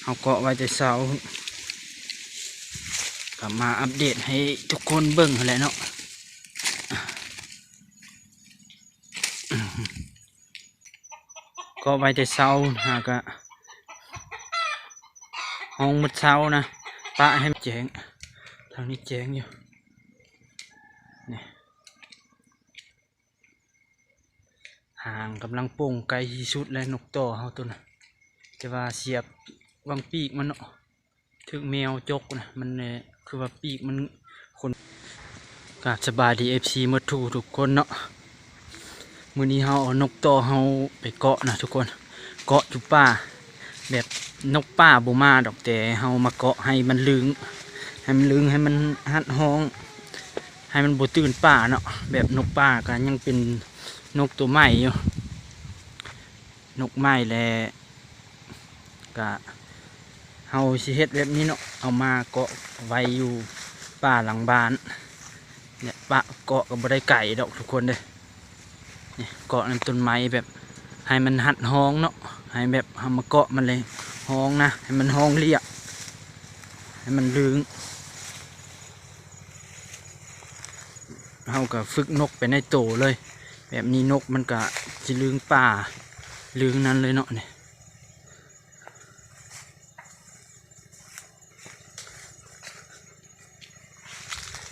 ເຮົາເກາະໄວ້ແຕ່ເຊົ້າ ກໍມາອັບເດດໃຫ້ທຸກຄົນເບິ່ງຫັ້ນແຫຼະເນາະ. ເກາະໄວ້ແຕ່ເຊົ້າ ຫາກະຮ້ອງໝົດເຊົ້ານະ ປະໃຫ້ແຈ້ງ. ທາງນີ້ແຈ້ງຢູ່ ນີ້ ຫາງກຳລັງໂປ່ງໃກ້ທີ່ສຸດແລ້ວ ນົກຕໍ່ເຮົາໂຕນັ້ນ ແຕ່ວ່າສຽບຫວ່າງປີກມັນເນາະ ຖືກແມວຈົກນະ ມັນ ເອີ ຄືວ່າປີກມັນຂົນ. ກາບສະບາຍດີ ເອັຟຊີ ໝົດທຸກໆຄົນເນາະ. ມື້ນີ້ເຮົາເອົານົກຕໍ່ເຮົາໄປເກາະນະທຸກຄົນ ເກາະຢູ່ປ່າ ແບບນົກປ່າບໍ່ມາດອກ ແຕ່ເຮົາມາເກາະໃຫ້ມັນລຶງ ໃຫ້ມັນລຶງ ໃຫ້ມັນຫັດຮ້ອງ ໃຫ້ມັນບໍ່ຕື່ນປ່າເນາະ. ແບບນົກປ່າກໍຍັງເປັນນົກໂຕໃໝ່ຢູ່ ນົກໃໝ່ແລະ ກະເຮົາຊິເຮັດແບບນີ້ເນາະ ເອົາມາເກາະໄວ້ຢູ່ປ່າຫຼັງບ້ານ ແລະ ປະເກາະກໍບໍ່ໄດ້ໄກດອກທຸກຄົນເດີ. ນີ້ເກາະນຳຕົ້ນໄມ້ ແບບໃຫ້ມັນຫັດຮ້ອງເນາະ ໃຫ້ແບບເຮົາມາເກາະມັນເລີຍ ຮ້ອງນະ ໃຫ້ມັນຮ້ອງລຽກ ໃຫ້ມັນລຶງ. ເຮົາກໍຝຶກນົກໄປໃນໂຕເລີຍ ແບບນີ້ນົກມັນກໍຊິລຶງປ່າລຶງນັ້ນເລີຍເນາະນີ້.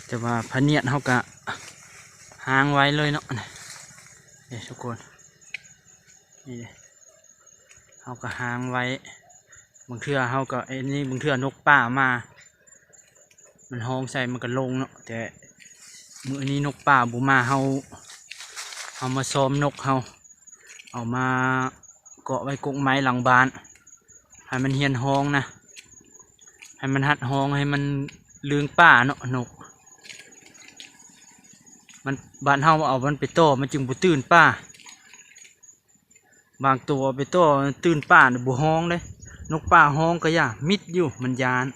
ແຕ່ວ່າພະນຽດເຮົາກະຫ້າງໄວ້ເລີຍເນາະ ນີ້ທຸກຄົນ ນີ້ເດ້ ເຮົາກະຫ້າງໄວ້. ບາງເທື່ອເຮົາກະ ອັນນີ້ ບາງເທື່ອນົກປ່າມາ ມັນຮ້ອງໃສ່ມັນກະລົງເນາະ ແຕ່ມື້ນີ້ນົກປ່າບໍ່ມາ ເຮົາ ເຮົາມາຊ້ອມນົກເຮົາ ເອົາມາເກາະໄວ້ກົກໄມ້ຫຼັງບ້ານ ໃຫ້ມັນຮຽນຮ້ອງນະ ໃຫ້ມັນຫັດຮ້ອງ ໃຫ້ມັນລຶງປ່າເນາະ ນົກ ມັນ ບາດເຮົາເອົາມັນໄປຕໍ່ ມັນຈຶ່ງບໍ່ຕື່ນປ່າ. ບາງໂຕເອົາໄປຕໍ່ຕື່ນປ່ານະ ບໍ່ຮ້ອງເດ້ ນົກປ່າຮ້ອງກະຢ່າ ມິດຢູ່ ມັນຢ້ານ.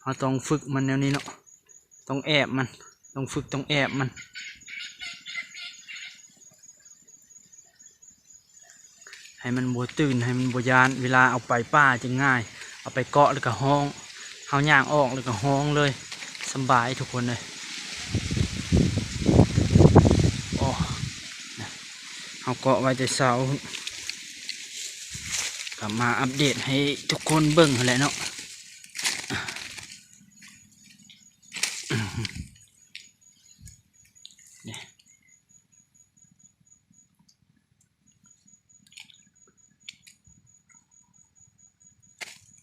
ເຮົາຕ້ອງຝຶກມັນແນວນີ້ເນາະ ຕ້ອງແອບມັນ ຕ້ອງຝຶກ ຕ້ອງແອບມັນ ໃຫ້ມັນບໍ່ຕື່ນ ໃຫ້ມັນບໍ່ຢ້ານ. ເວລາເອົາໄປປ່າຈຶ່ງງ່າຍ ເອົາໄປເກາະແລ້ວກະຮ້ອງ ເຮົາຍ່າງອອກແລ້ວກະຮ້ອງເລີຍ ສະບາຍທຸກຄົນເລີຍ. ໂອ້ ເຮົາເກາະໄວ້ແຕ່ເຊົ້າ ກໍມາອັບເດດໃຫ້ທຸກຄົນເບິ່ງຫັ້ນແຫຼະເນາະ. ນີ້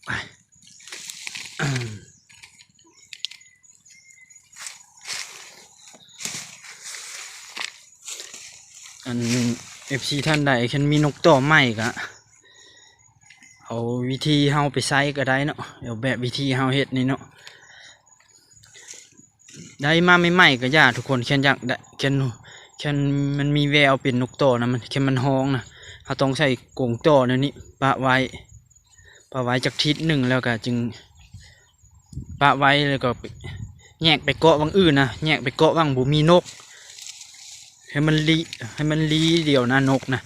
ໄປ ອັນ ເອັຟຊີ ທ່ານໃດຄັນມີນົກຕໍ່ໃໝ່ກະ ເອົາວິທີເຮົາໄປໃຊ້ກໍໄດ້ເນາະ ເອົາແບບວິທີເຮົາເຮັດນີ້ເນາະ. ໄດ້ມາໃໝ່ໆກໍຢ່າທຸກຄົນ ຄັນຢາກໄດ້ ຄັນ ຄັນມັນມີແວວເປັນນົກຕໍ່ນະ ມັນ ຄັນມັນຮ້ອງນະ ເຮົາຕ້ອງໃສ່ກົງຕໍ່ແນວນີ້ ປະໄວ້ ປະໄວ້ຈັກທິດໜຶ່ງ ແລ້ວກໍຈຶ່ງປະໄວ້ ແລ້ວກໍແຍກໄປເກາະຫວ່າງອື່ນນະ ແຍກໄປເກາະຫວ່າງບໍ່ມີນົກ ໃຫ້ມັນລີ ໃຫ້ມັນລີດຽວນະ ນົກນະ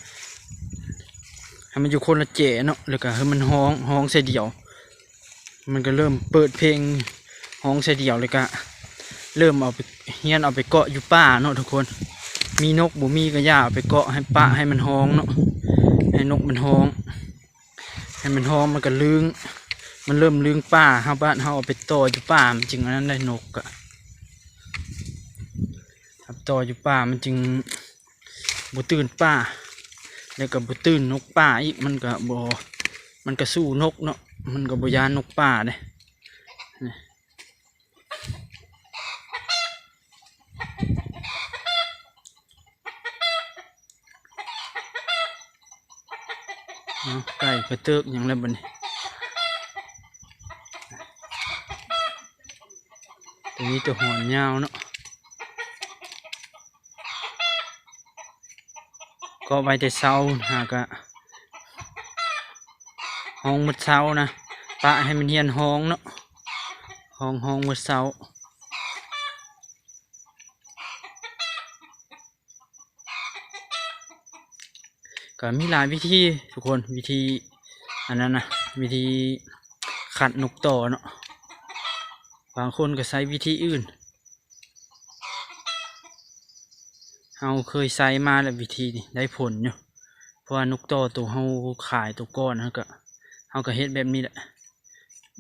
ໃຫ້ມັນຢູ່ຄົນລະເຈເນາະ ແລ້ວກໍໃຫ້ມັນຮ້ອງ ຮ້ອງໃສ່ດຽວ. ມັນກໍເລີ່ມເປີດເພງ ຮ້ອງໃສ່ດຽວ ແລ້ວກະເລີ່ມເອົາໄປ ຮຽນເອົາໄປເກາະຢູ່ປ່າເນາະທຸກຄົນ. ມີນົກບໍ່ມີກໍຢ່າເອົາໄປເກາະ ໃຫ້ປະໃຫ້ມັນຮ້ອງເນາະ ໃຫ້ນົກມັນຮ້ອງ ໃຫ້ມັນຮ້ອງ ມັນກໍລຶ້ງ ມັນເລີ່ມລຶ້ງປ່າ. ເຮົາ ບາດເຮົາເອົາໄປຕໍ່ຢູ່ປ່າ ມັນຈຶ່ງອັນນັ້ນໄດ້ ນົກກະ ເອົາໄປຕໍ່ຢູ່ປ່າ ມັນຈຶ່ງ ບໍ່ຕື່ນປ່າ ແລ້ວກໍບໍ່ຕື່ນນົກປ່າອີກ ມັນກໍບໍ່ ມັນກໍສູ້ນົກເນາະ ມັນກໍບໍ່ຢ້ານນົກປ່າເດ້. ເອົາ ໄກ່ກະເຕີກຫຍັງແລ້ວບັດນີ້ ໂຕນີ້ໂຕຫອນຍາວເນາະ. ເກາະໄວ້ແຕ່ເຊົ້າ ຫາກະຮ້ອງໝົດເຊົ້ານະ ປະໃຫ້ມັນຮຽນຮ້ອງເນາະ ຮ້ອງ ຮ້ອງໝົດເຊົ້າ. ກໍມີຫຼາຍວິທີທຸກຄົນ ວິທີອັນນັ້ນນະ ວິທີຂັດນົກຕໍ່ເນາະ. ບາງຄົນກໍໃຊ້ວິທີອື່ນ. ເຮົາເຄີຍໃຊ້ມາແລ້ວ ວິທີນີ້ໄດ້ຜົນຢູ່. ເພາະວ່ານົກຕໍ່ໂຕເຮົາຂາຍໂຕກ່ອນ ເຮົາກໍ ເຮົາກໍເຮັດແບບນີ້ແຫຼະ.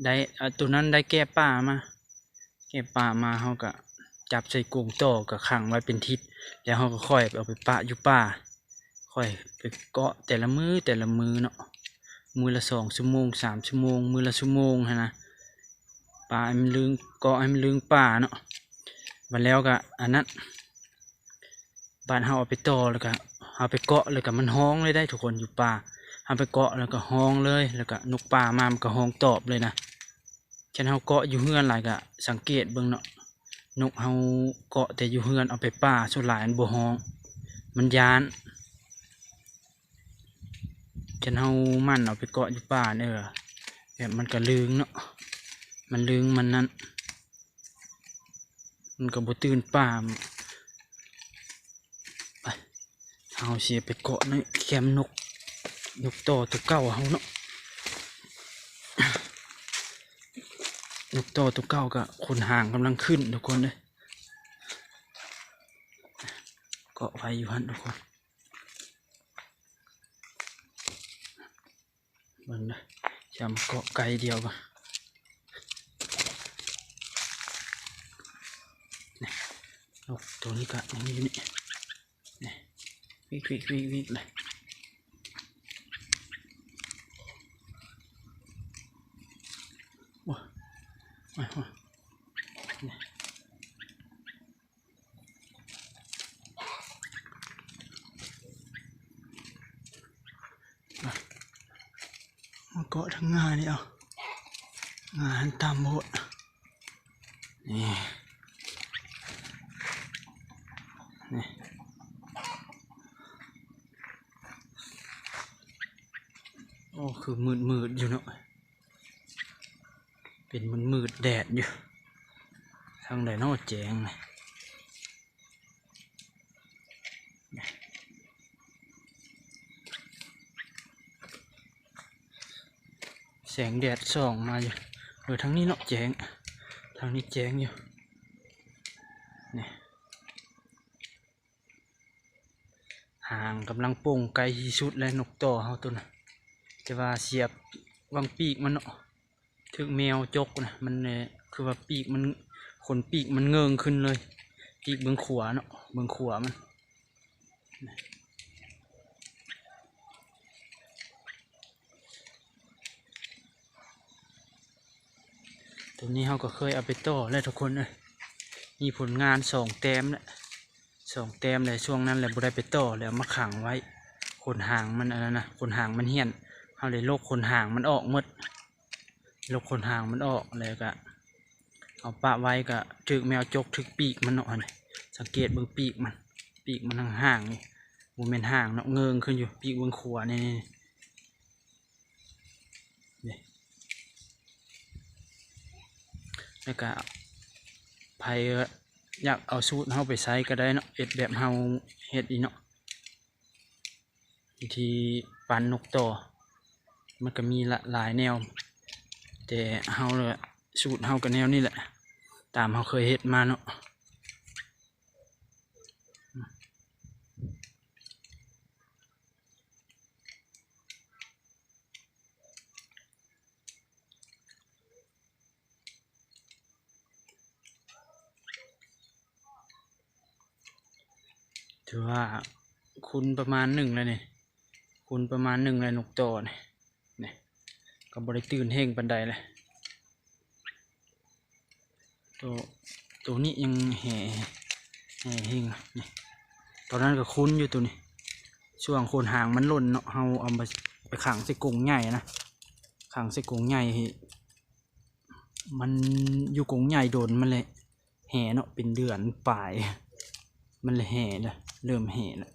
ໄດ້ ອາ ໂຕນັ້ນໄດ້ແກ້ປ່າມາ ແກ້ປ່າມາ ເຮົາກໍຈັບໃສ່ກົງຕໍ່ ກໍຂັງໄວ້ເປັນທິດ ແລ້ວເຮົາກໍຄ່ອຍເອົາໄປປະຢູ່ປ່າ. ຂ້ອຍໄປເກາະແຕ່ລະມື້ແຕ່ລະມື້ເນາະ, ມື້ລະສອງຊົ່ວໂມງ ສາມຊົ່ວໂມງ ມື້ລະຊົ່ວໂມງຫັ້ນນະ. ປາໃຫ້ມັນລຶ້ງ ເກາະໃຫ້ມັນລຶ້ງປ່າເນາະ. ບາດແລ້ວກະອັນນັ້ນ ບາດເຮົາເອົາໄປຕໍ່ແລ້ວກະ ເຮົາໄປເກາະແລ້ວກະມັນຮ້ອງເລີຍໄດ໋ທຸກຄົນ ຢູ່ປ່າ. ເຮົາໄປເກາະແລ້ວກະຮ້ອງເລີຍ ແລ້ວກະນົກປ່າມາມັນກະຮ້ອງຕອບເລີຍນະ. ຄັນເຮົາເກາະຢູ່ເຮືອນຫຼາຍກະສັງເກດເບິ່ງເນາະ, ນົກເຮົາເກາະແຕ່ຢູ່ເຮືອນ ເອົາໄປປ່າສ່ວນຫຼາຍມັນບໍ່ຮ້ອງ ມັນຢ້ານ. ຄັນເຮົາໝັ່ນເອົາໄປເກາະຢູ່ປ່າ ເອີ ແບບມັນກະລຶ້ງເນາະ, ມັນລຶ້ງ ມັນນັ້ນ ມັນກະບໍ່ຕື່ນປ່າ. ໄປ ເຮົາຊິໄປເກາະໃນແຄມນົກ ນົກຕໍ່ໂຕເກົ່າເຮົາເນາະ. ນົກຕໍ່ໂຕເກົ່າກະຂົນຫາງກຳລັງຂຶ້ນທຸກຄົນເດີ. ເກາະໄວ້ຢູ່ຫັ້ນທຸກຄົນ. ເບິ່ງເດີ ຈະມາເກາະໄກ່ດຽວກ່ອນ. ນີ້ ນົກໂຕນີ້ກະຍັງຢູ່ນີ້ ນີ້ ວິກໆໆໆເລີຍ. ໂອ້ຍ ໂອ້ຍ ໂອ້ຍ ນີ້ ມາ ມາເກາະທາງງ່ານີ້ເອົາ, ງ່າຫັ້ນຕ່ຳໂພດ. ນີ້ ນີ້ ໂອ້ ຄືມືດໆຢູ່ເນາະ. ເປັນມືດໆ ແດດຢູ່. ທາງໃດເນາະແຈ້ງ? ແສງແດດສ່ອງມາຢູ່. ເອີ ທາງນີ້ເນາະແຈ້ງ, ທາງນີ້ແຈ້ງຢູ່. ນີ້ ຫາງກຳລັງໂປ່ງໃກ້ທີ່ສຸດແລ້ວ ນົກຕໍ່ເຮົາໂຕນັ້ນ. ແຕ່ວ່າສຽບຫວ່າງປີກມັນເນາະ, ຖືກແມວຈົກນະ. ມັນ ເອີ ຄືວ່າປີກມັນ ຂົນປີກມັນເງິ່ງຂຶ້ນເລີຍ, ປີກເບື້ອງຂວາເນາະ, ເບື້ອງຂວາມັນ. ໂຕນີ້ເຮົາກໍເຄີຍເອົາໄປຕໍ່ແລ້ວທຸກຄົນເອີຍ. ມີຜົນງານສອງແຕ້ມແລ້ວ, ສອງແຕ້ມແລ້ວ. ຊ່ວງນັ້ນແຫຼະບໍ່ໄດ້ໄປຕໍ່ ແລ້ວເອົາມາຂັງໄວ້. ຂົນຫາງມັນອັນນັ້ນນະ, ຂົນຫາງມັນຫ້ຽນ, ເຮົາເລີຍຫຼົກຂົນຫາງມັນອອກໝົດ. ຫຼົກຂົນຫາງມັນອອກ ແລ້ວກະເອົາປະໄວ້ ກະຖືກແມວຈົກ ຖືກປີກມັນເນາະ. ຫັ້ນ ສັງເກດເບິ່ງປີກມັນ, ປີກມັນຫາງໆນີ້ ບໍ່ແມ່ນຫາງເນາະ, ເງິ່ງຂຶ້ນຢູ່ ປີກເບື້ອງຂວານີ້. ນີ້ ນີ້ ແລ້ວກະໃຜຢາກເອົາສູດເຮົາໄປໃຊ້ກໍໄດ້ເນາະ, ເຮັດແບບເຮົາເຮັດນີ້ເນາະ. ວິທີປັ່ນນົກຕໍ່ ມັນກໍມີຫຼາຍແນວ, ແຕ່ເຮົາລະ ສູດເຮົາກໍແນວນີ້ແຫຼະ ຕາມເຮົາເຄີຍເຮັດມາເນາະ. ຖືວ່າຄຸນປະມານໜຶ່ງແລ້ວນີ້, ຄຸນປະມານໜຶ່ງແລ້ວນົກຕໍ່ນີ້. ນີ້ ກໍບໍ່ໄດ້ຕື່ນເຮງປານໃດເລີຍ. ໂຕ ໂຕນີ້ຍັງແຫ່ ແຫ່ເຮງ. ນີ້ ຕອນນັ້ນກໍຄຸນຢູ່ໂຕນີ້, ຊ່ວງຂົນຫາງມັນຫຼົ່ນເນາະ, ເຮົາເອົາມາ ໄປຂັງໃສ່ກົງໃຫຍ່ນະ, ຂັງໃສ່ກົງໃຫຍ່. ມັນຢູ່ກົງໃຫຍ່ດົນ ມັນເລີຍແຫ່ເນາະ, ເປັນເດືອນປາຍ ມັນເລີຍແຫ່ລະ ເລີ່ມແຫ່ລະ.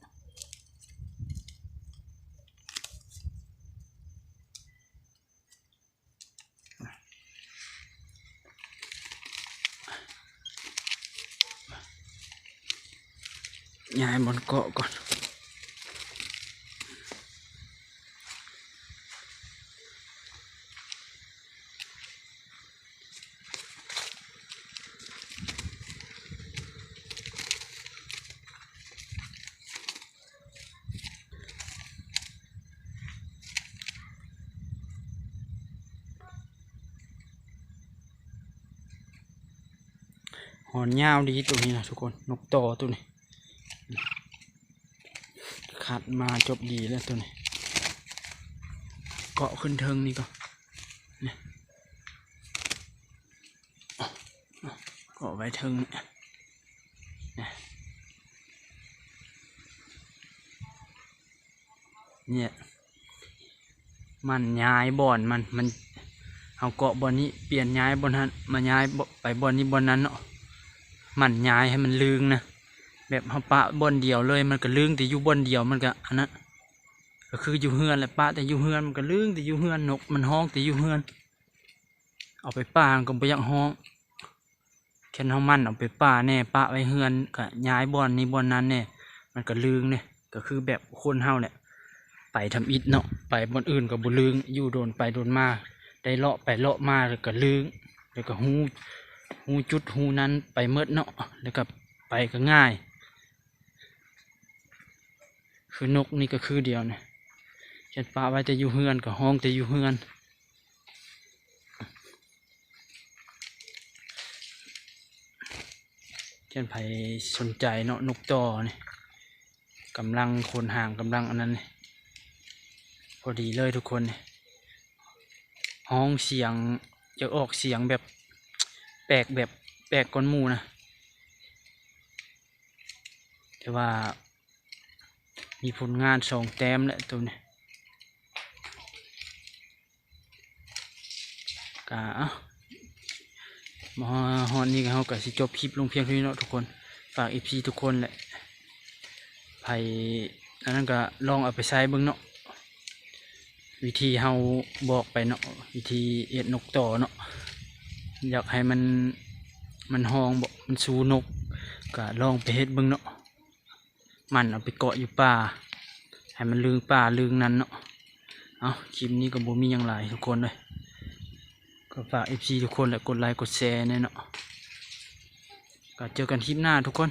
ຍ້າຍບ່ອນເກາະກ່ອນ. ຮອນຍາວດີໂຕນີ້ນະທຸກຄົນ ນົກຕໍ່ໂຕນີ້ ຂັດມາຈົບດີແລ້ວໂຕນີ້ ເກາະຂຶ້ນເທິງນີ້ກ່ອນ ນີ້ ເກາະໄວ້ເທິງນີ້ ນີ້ ນີ້ ມັນຍ້າຍບ່ອນມັນ ມັນ ເຮົາເກາະບ່ອນນີ້ ປ່ຽນຍ້າຍບ່ອນຫັ້ນ ມາຍ້າຍ ໄປບ່ອນນີ້ບ່ອນນັ້ນເນາະ ມັນຍ້າຍໃຫ້ມັນລຶງນະ ແບບເຮົາປະບ່ອນດຽວເລີຍ ມັນກະລຶງແຕ່ຢູ່ບ່ອນດຽວ ມັນກະອັນນັ້ນ ກະຄືຢູ່ເຮືອນແຫຼະ ປະແຕ່ຢູ່ເຮືອນ ມັນກະລຶງແຕ່ຢູ່ເຮືອນ ນົກມັນຮ້ອງແຕ່ຢູ່ເຮືອນ ເອົາໄປປ່າມັນກະບໍ່ຢາກຮ້ອງ ຄັນເຮົາໝັ່ນເອົາໄປປ່າແດ່ ປະໄວ້ເຮືອນ ກະຍ້າຍບ່ອນນີ້ບ່ອນນັ້ນແດ່ ມັນກະລຶງເດ້ ກະຄືແບບຄົນເຮົາແຫຼະ ໄປທຳອິດເນາະ ໄປບ່ອນອື່ນກະບໍ່ລຶງ ຢູ່ດົນໄປດົນມາ ໄດ້ເລາະໄປເລາະມາ ແລ້ວກະລຶງ ແລ້ວກະຮູ້ ຮູ້ຈຸດຮູ້ນັ້ນໄປໝົດເນາະ ແລ້ວກະໄປກະງ່າຍ ຄືນົກນີ້ກະຄືດຽວນີ້ ຄັນປະໄວ້ແຕ່ຢູ່ເຮືອນກະຮ້ອງແຕ່ຢູ່ເຮືອນ ຄັນໃຜສົນໃຈເນາະ ນົກຕໍ່ນີ້ ກຳລັງຂົນຫາງ ກຳລັງອັນນັ້ນນີ້ ພໍດີເລີຍທຸກຄົນນີ້ ຮ້ອງສຽງ ຈະອອກສຽງແບບ ແປກ ແບບແປກກວ່າໝູ່ນະ ແຕ່ວ່າມີຜົນງານສອງແຕ້ມແຫຼະໂຕນີ້ ກະ ເອົ້າ ມາຮອດນີ້ເຮົາກະຊິຈົບຄລິບລົງພຽງເທົ່ານີ້ເນາະທຸກຄົນ ຝາກເອັຟຊີທຸກຄົນແຫຼະ ໃຜອັນນັ້ນກະລອງເອົາໄປໃຊ້ເບິ່ງເນາະ ວິທີເຮົາບອກໄປເນາະ ວິທີເຮັດນົກຕໍ່ເນາະ ຢາກໃຫ້ມັນ ມັນຮ້ອງບໍ ມັນຊູນົກ ກະລອງໄປເຮັດເບິ່ງເນາະ ໝັ່ນເອົາໄປເກາະຢູ່ປ່າ ໃຫ້ມັນລຶງປ່າລຶງນັ້ນເນາະ ເອົ້າ ຄລິບນີ້ກະບໍ່ມີຫຍັງຫຼາຍທຸກຄົນເອີຍ ກະຝາກເອັຟຊີທຸກຄົນແຫຼະ ກົດໄລກົດແຊແດ່ເນາະ ກະເຈີກັນຄລິບໜ້າທຸກຄົນ